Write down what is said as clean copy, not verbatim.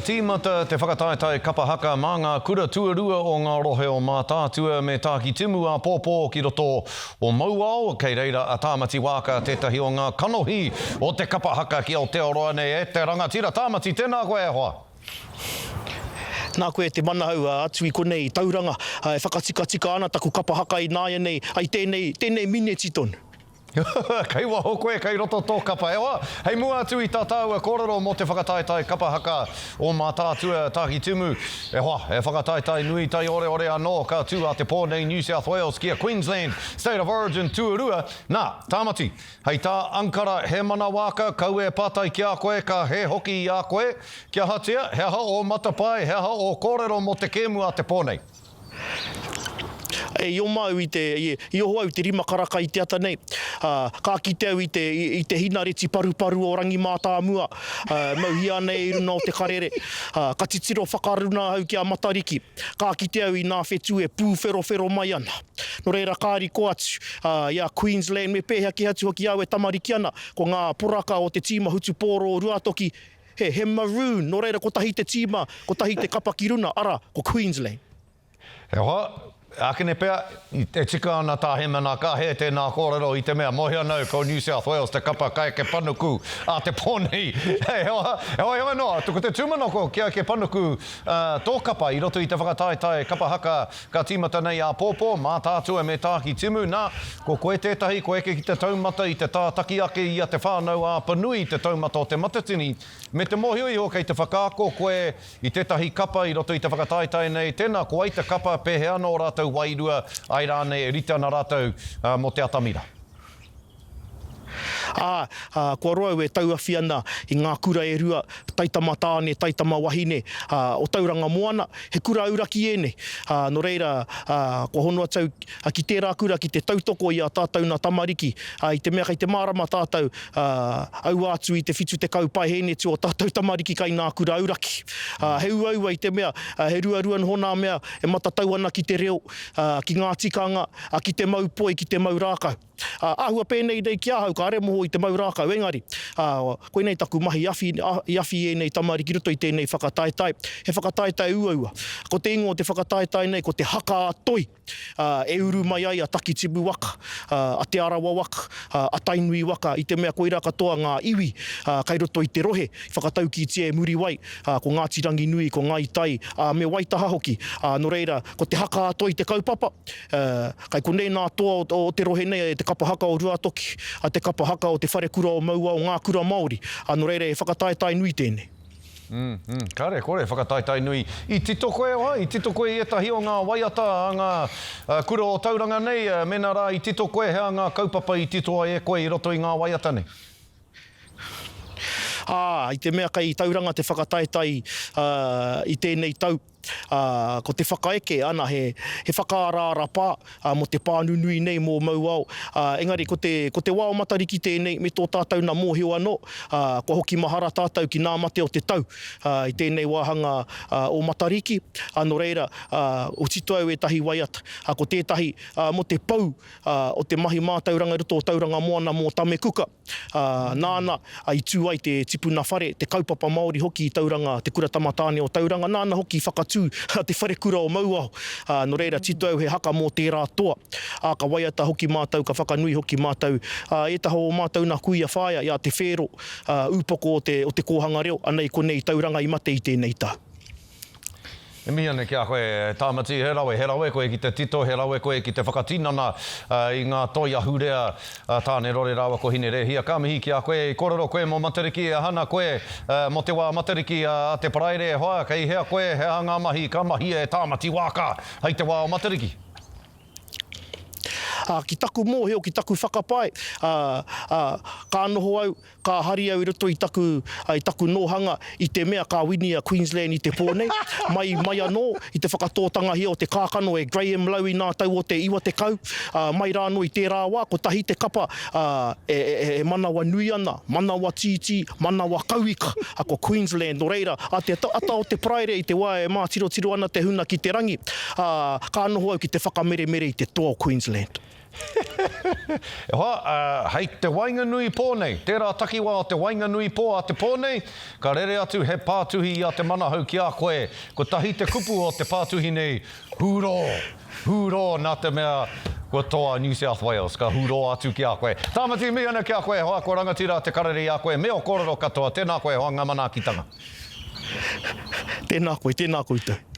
Tīmata te whakataetae kapa haka mā ngā kura tuarua o ngā rohe o Mātaatua me Tākitimu āpōpō ki roto o Mauao. Kei reira a Tāmati Waaka tētahi o ngā kanohi o te kapa haka ki Aotearoa nei. E te rangatira Tāmati, tēnā koe e hoa! Nā koe te manahau atu i konei i Tauranga, e whakatikatika ana taku kapa haka ināianei, i tēnei, tēnei mineti tonu. Kei waho koe, kei roto tō kapa. E hoa, hei mua atu i tā tāua kōrero mō te whakataetae kapa haka o Mātaatua Tākitimu, e hoa, he whakataetae nui taioreore anō ka tū a te pō nei New South Wales ki a Queensland State of Origin tuarua. Nā, Tāmati, hei tā Ankara Hēmana Waaka, kaua e pātai ki a koe, ka hē hoki i a koe. Kia ahatia, he aha ō matapae, he aha ō kōrero mō te kēmu a te pō nei? I oma au i te, i oho au i te rima karaka i te ata nei, ā, ka kite au i te, i te hinareti paruparu o Rangi Mātāmua, ā, mauhia ana i runa o te karere. Ā, ka titiro whakaruna ahau ki a Matariki, ka kite au i nā whetū e pūwherowhero mai ana. Nō reira ka riko atu, ā, i a Queensland me pēhea kē atu hoki au e tamariki ana, ko ngā poraka o te tīma hutupōro o Ruatoki, He, he maroon, nō reira kotahi te tīma, kotahi te kapa ki runa, arā, ko Queensland. He hoa, ākene pea, e tika ana tā Hemana ka hē tēnā kōrero i te mea, mōhio ana au ko New South Wales te kapa ka eke panuku a te pō nei. He hoa, heoi anō, ko te tūmanako kia eke panuku tō kapa i roto i te whakataetae kapa haka Ka tīmata nei āpōpō, Mātaatua me Tākitimu, nā, ko koe tētahi kua eke ki te taumata i te tātaki ake i a Te Whānau-a-Apanui te taumata o Te Matatini, me te mōhio iho kei te whakaako koe i tētahi kapa i roto i te whakataetae nei, tēnā, ko wai te kapa, pēhea ana ō rātou wairua, āe rānei e rite ana rātou mō te atamira. Ā, ā, kua roa au e tauawhi ana i ngā kura e rua, taitama tāne, taitama wahine, ā, o Tauranga Moana, he kura auraki ēnei. Ā, nō reira, ā, kua hono atu au ki tērā kura ki te tautoko i ā tātou nā tamariki, ā, i te mea kei te mārama tātou, ā, aua atu i te 70 paehēneti o ā tātou tamariki kai nā kura auraki. Ā, he uaua i te mea, ā, he ruarua noho nā mea e matatau ana ki te reo, ā, ki ngā tikanga, ā, ki te mau poi, ki te mau rākau. Ā, āhua pēnei nei ki ahau, kāre moho i te mau rākau, engari, ā, koinei taku mahi awhi, i awhi i ēnei tamariki i roto i tēnei whakataetae, he whakataetae uaua. Ko te ingoa o te whakataetae nei, ko te Haka a Toi, ā, e uru mai ai a Takitimu waka, ā, a Te Arawa waka, ā, a Tainui waka, i te mea koirā katoa ngā iwi, ā, kai roto i te rohe, i whakataukītia e Muriwai, ā, ko Ngāti Ranginui, ko Ngāi Tai, ā, me Waitaha hoki. Ā, nō reira, ko te Haka a Toi te kaupapa, ā, Kai konei nā toa o te rohe nei te kapa haka o Ruatoki, a te kapa haka o te Wharekura o Mauao, ngā kura Māori. Ā, nō reira he whakataetae nui tēnei. Mm, mm, kare kore, whakataetae nui. I tito koe, oha, i tito koe i ētahi o ngā waiata a ngā kura o Tauranga nei, mēnā rā i tito koe, he aha ngā kaupapa i titoa e koe i roto i ngā waiata nei? Ā, i te mea kei Tauranga te whakataetae i tēnei tau, Ā, ko te whakaeke, ana, he, he whakaaraara pā, ā, mō te pā nunui nei mō Mauao. Ā, engari ko te, ko te wā o Matariki tēnei, me tō tātou nā mōhio anō, ā, kua hoki mahara tātou ki nā mate o te tau, ā, i tēnei wāhanga, ā, o Matariki. Ā, nō reira, ā, otito au ētahi waiata. Ā, ko tētahi, ā, mō te pou, ā, o te mahi mātauranga i roto o Tauranga Moana mō Tame Kuka. Ā, nāna i tū ai te tipuna whare, te kaupapa Māori hoki i Tauranga, te Kura Tama Tāne o Tauranga, nāna hoki i whakatū te wharekura o Mauao. Ā, nō reira, tito au he haka mō tērā toa. Ā, ka waiata hoki mātou, ka whakanui hoki mātou, ā, ētaha o mātou nā kuia whaea i a Te Whēro, ā, ūpoko o te, o te kōhanga reo, anei konei i Tauranga i mate i tēnei tau. E mihi ana ki a koe, Tāmati, he rawe, he rawe koe ki te tito, he rawe koe ki te whakatinana i ngā toi ahurea a Tānerore rāua ko Hinerēhia. Ka mihi ki a koe, i kōrero koe mō Matariki, e aha ana koe mō te wā Matariki a te Paraire, e hoa, kei hea koe, he aha ngā mahi ka mahia e Tāmati Wāka hei te wā o Matariki? Ā, ki taku mōhio, ki taku whakapae, ā, ā, ka noho au, Ka hari au i roto i taku, i taku nōhanga i te mea ka wini a Queensland i te pō nei. Mai, mai anō i te whakatōtangahia o te kākano e Graham Lowe i nā tau o te 90, ā, mai rā anō i tērā wā, kotahi te kapa, ā, e, e, e manawanui ana, manawa tītī, manawa kauika, ā, ko Queensland. Nō reira, ā te ata o te Paraire i te wā e mātirotiro ana te huna ki te rangi, ā, ka noho au ki te whakameremere i te toa o Queensland. E hoa, hei te waenganui pō nei, tērā takiwā o te waenganui pō a te pō nei, ka rere atu he pātuhi i a Te Manahau ki a koe. Kotahi te kupu o te pātuhi nei, hūrō! Hūrō nā te mea kua toa New South Wales, ka hūrō atu ki a koe. Tāmati mihi ana ki a koe e hoa, kua rangatira te karere i a koe me ō kōrero katoa. Tēnā koe e hoa, ngā manaakitanga. Tēnā koe, tēnā koutou.